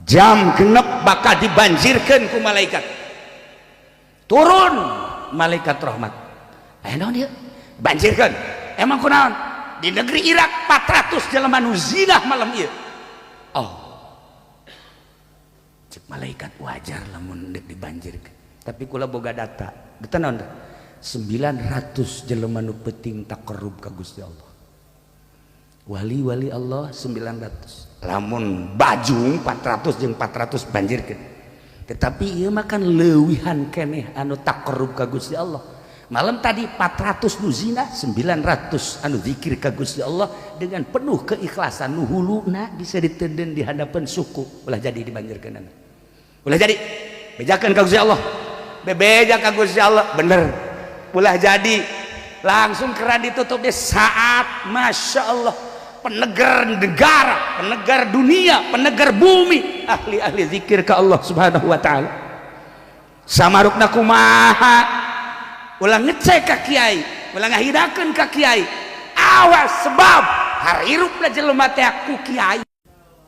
Jam 6 bakal dibanjirkan ku malaikat. Turun malaikat rahmat. Eh, naon ieu? Banjirkan. Emang kunaon? Di negeri Irak 400 jelema nu zina malam ieu. Oh, cek malaikat, wajar lamun dek dibanjirkan. Tapi kula boga data. Data naon teh? 900 jelema nu penting taqarrub ka Gusti Allah, wali-wali Allah 900. Lamun bajung 400 jeung 400 banjirkeun, tetapi ieu mah kan leuwihan keneh anu taqarrub ka Gusti Allah. Malam tadi 400 nu zina, 900 anu zikir ka Gusti Allah dengan penuh keikhlasan, nu huluna bisa ditenden di hadapan suku. Ulah jadi dibanjirkeun, ulah jadi. Bejakeun ka Gusti Allah, bebeja ka Gusti Allah, bener. Ulah jadi. Langsung keran ditutup di saat, masya Allah, penegar negara, penegar dunia, penegar bumi, ahli-ahli zikir ke Allah Subhanahu wa Ta'ala. Samarukna kumaha? Ulah ngecek ka kiai, ulah ngahidakeun ka kiai. Awas, sebab harirupna jelema teh ku kiai.